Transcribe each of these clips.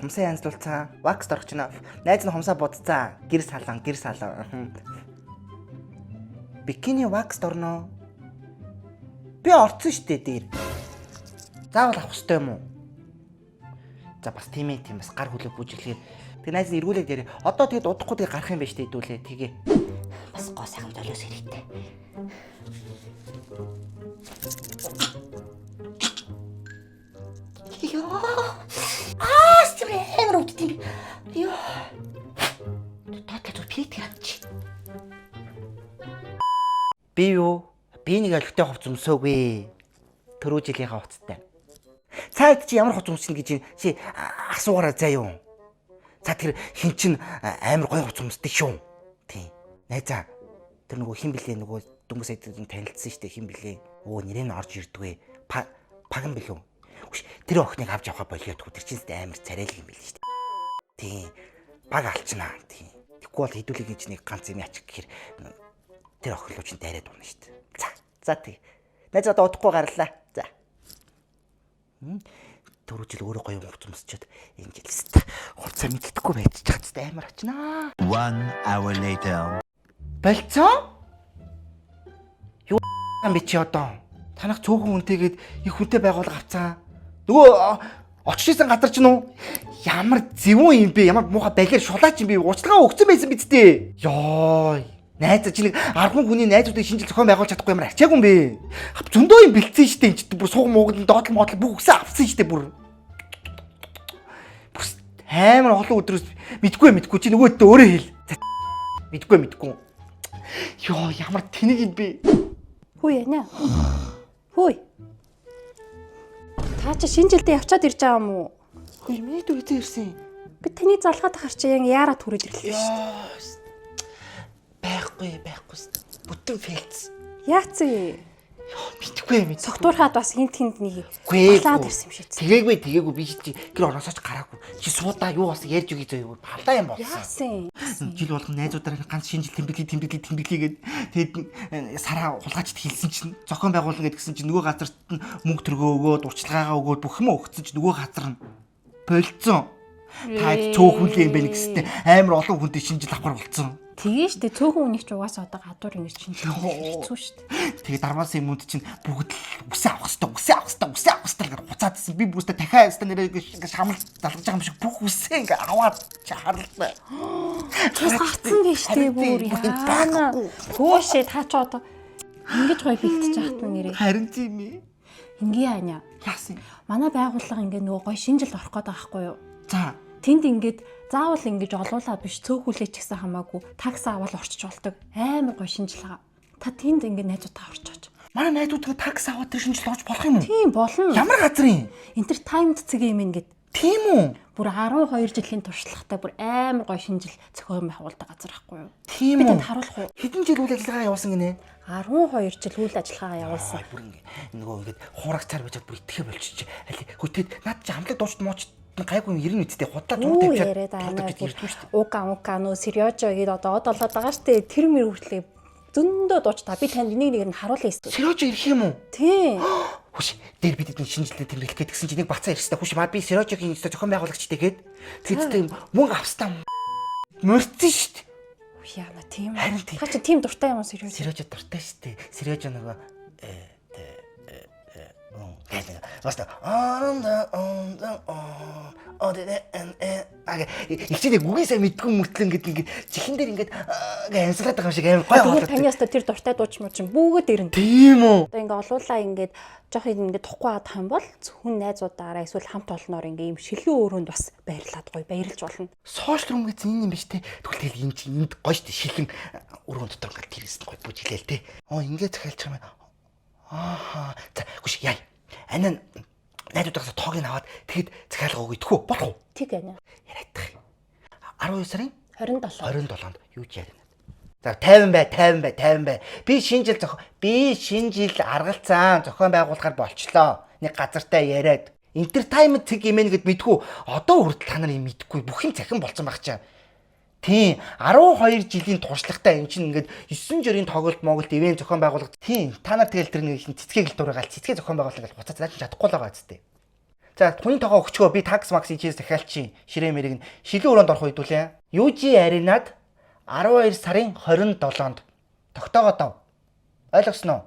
Хумсаа янзлуулцсан. Wax дорох чинь. Найз нь хумсаа будцсан. Гэр салан, гэр салан. Бикини wax дорно. Би орцсон штэ дээр. Заавал авах хэрэгтэй юм уу? За бас тийм ээ, тийм бас гар хүлээх бүжиглэхээр тэг найз нь эргүүлээд яриа. Одоо тэгэд удахгүй тэг гарах юм байна штэ хэдүүлээ тэгээ. Бас гоо сайхан золиос хэрэгтэй. Йоо. Аа, тэр амар өвддөг юм. Йоо. Тоотлоо зүр пирит авчих. Би юу? Би нэг олигтой хувц өмсөөгүй. Түрүү жилийнхаа хувцтай. Цаад чи ямар хувц өмснө гэж чи асуугаараа заа юу? За тэр хин чин амар гоё хувц өмсдөг шүү. Тийм. Найзаа. Тэр нөгөө хин блэ, нөгөө дөнгөж сая танилцсан штэ, хин блэ. Өө, нэрээ нь орж ирдгүй. Паган билүү? Үш, тэр охиныг авч явахаа болио. Тэр чинь амар царайлаг юм билээ штэ. Тийм. Баг алчнаа. Тийм. Тэгэхгүй бол хэдүүлэг чинь нэг ганц юм яачих гэхээр тэр охин руу чинь дайраад унаа штэ. За. За тэг. Найз одоо удахгүй гарлаа. За. Түрүү жил өөрөө гоё хувц өмсчихэд энэ жил өст хувцаа мэддэхгүй байж чад амар очнаа. 1 hour later. Болцсон? Юу юм бэ чи одоо? Танах цөөхөн хүнтэйгээд их хүнтэй байгуулга авцаа. Нөгөө очиж исэн газар чинь үү? Ямар зөвүүн юм бэ? Ямар муухай балиар шулаач юм бэ? Уучлага өгсөн байсан биз дээ. Йой. Найз чи нэг 10 хүний найзуудыг шинжил зохион байгуулж чадахгүй ямар ачаагүй юм бэ? Зөндөө юм бэлдсэн штэ энэ чинь бүр сууг муугд доотлол модлол бүх үсээ авсан штэ бүр. Бүр амар олон өдрөөс мэдгүй мэдгүй чи нөгөөдөө өөрөө хэл. Мэдгүй мэдгүй. Йоо, ямар тэнэг юм бэ? Хүй яна. Хүй. Та чи шинэ жилдээ явчаад ирж байгаа юм уу? Хөөе, миний дүү хэзээ ирсэн юм? Гэт таны залгаад ахар чи яг яараа түрээд ирлээ шүү дээ. Байхгүй, байхгүй. Бүтэн фейлц. Яац вэ? Мэдгүй мэдгүй. Согтуурхаад бас хинт хинт нэг Үгүй. балаад ирсэн юм шиг. Тэгээгүй, тэгээгүй, би чи гэр ороосооч гараагүй. Чи суудаа юу болсон ярьж өгье зөө, юу балаа юм болсон. Яасан? Жил болгон найзуудаараа ганц шинэ жил тэмдэглэе, тэмдэглэе, тэмдэглэе гэд тэгэд сараа хулгайчд хэлсэн чинь зохион байгуулна гэдгсэн чинь нөгөө газарт нь мөнгө төргөө өгөөд, урчилгаагаа өгөөд, бүх юм өгсөн чинь нөгөө газар нь болцсон. Та цөөхөн юм байна гэстэй амар олон хүнтэй шинэ жил авахар болцсон. Тэгээ штэ, цөөхөн үнийг ч угаасаа одоо гадуур ингэж шинэ жил хэцүү штэ. Тэгээ дармаасын юмуд чинь бүгд л үсээ авах хэвээр, үсээ авах хэвээр, үсээ авах хэвээр гэж хуцаадсэн. Би бүрстэ дахиад өстө нэрээ ингэ шамал залгаж байгаа юм шиг бүх үсээ ингэ аваад чи харлаа. Цус гарцсан биш штэ бүр яана. Хөөшээ, та ч одоо ингэж гоё бэлтэж яхад нь нэрээ. Харин тийм ээ. Ингээ аня. Яасан? Манай байгууллага ингээ нөгөө гоё шинэ жил орох гээд байгаа байхгүй юу? За. Тэнд ингээд заавал ингэж олуулаа биш, цөөхүлээ ч гэсэн хамаагүй такс аваад орчиж болдог. Амар гоё шинэ жил байгаа. Та тэнд ингээ найзуудаа орчооч. Манай найзууд тэгээ такс аваад тэр шинэ жил орж болох юм уу? Тийм болно. Ямар газар юм? Entertainment цэг юм ингээд Тийм үү? бүр 12 жилийн туршлагатай бүр амар гоё шинэ жил зохион байгуулдаг газар байхгүй юу? Тийм Би үү? тэнд харуулах уу? Хэдэн жил үйл ажиллагаа явуулсан гинэ? 12 жил үйл ажиллагаагаа явуулсан. Ай, бүр ингэ нөгөө ингээд хуурагцаар байж бүр итгэхэ болчих. Аль хөтөд над чи хамтлаг дуучид мууч гайгүй юм 90 үсттэй худлаа зур Юу тавьчаад яриад тулдаг амар гэж ирдгүй шүү дээ. Ука ука нөө Серёжо гээд одоо од болоод байгаа штэ. Тэр мэр хүртлээ зөндөө дууч та би танд энийг нэг нь харуулъя эсвэл. Серёжо ирэх юм уу? Тийм. Хүш, дээр бид эдний шинэ жилдээ тэмдэглэх гээд гэсэн чинь нэг бацаа ирстэй. Хүш, маа би Серёжогийн өстө зохион байгуулагч тэгээд тэгээд мөнгө австаа мөрцөн шүү дээ. Яна тийм. Харин тийм. Та чи тийм дуртай юм уу Серёжо? Серёжо дуртай шүү дээ. Серёжо нөгөө гэдэг бас ихчээ үгийн сайн мэдгүй мөртлөө ингээд ингээд чихэн дээр ингээд ингээ амьсгалаад байгаа юм шиг амар гоё Тэгвэл хоолой. таны өстө тэр дуртай дууч муу чинь бүгд ирнэ. Тийм үү? Одоо ингээ олуулаа ингээд жоох ингээд тухгүй хадах юм бол зөвхөн найзуудаараа эсвэл хамт олноор ингээ юм шилэн өрөөнд бас байрлаад гоё баярлж болно. Сошиал рум гэсэн энэ юм биш те. Тэгвэл тэгэл энэ чинь энд гоё штэ, шилэн өрөөнд дотор ингээд тэрээс нь гоё бүжиглээл те. Оо, ингээд захиалчих юм. Ааха. За гүш яа. Анаа найзуудаас тоог нь аваад тэгэд захиалга өгье тэхүү болох уу? Тэг аня. Яриадах. 12 сарын 27. 27-нд юу ч яриана. За 50 бай, 50 бай, 50 бай. Би шинэ жил аргалцсан зохион байгуулахаар болчлоо. Нэг газартай яриад. Entertainment цэг имэн гэд мэдхүү. Одоо хүртэл та нар юм мэдхгүй бүх юм цахим болцсон байх чаа. Тийм, 12 жилийн туршлагатай эн чинь ингээд 9 жирийн тоглолт Монголд ивэн зохион байгуулалт. Тийм, та нар тэгэл тэр нэг хин цэцгийг л дураагаал цэцгээ зохион байгуулалт гэж буцаад наад чадахгүй л байгаа зү. За, хүний тоогоо өгчгөө, би такс макс ичээс дахиалчих. Ширээ мэрэг нь шилэн өрөөнд орох хэдүүлээ. UG Arena-д 12 сарын 27-нд тогтоогоо дав. Ойлгосноо?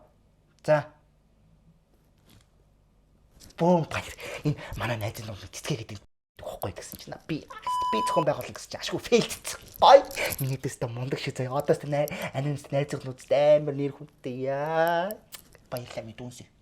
За. Бөөм баяр. Энэ манай найзын дунд цэцгээ гэдэг өгөхгүй гэсэн чинь би би зохион байгуулна гэсэн чинь ашгүй fail дсэн. Гой. Миний дэстэ мундаг шиг заяа. Одоо ч анинс найзууд нүдтэй амар нэр хүндтэй яа. Баярлалаа мэдүүнсээ.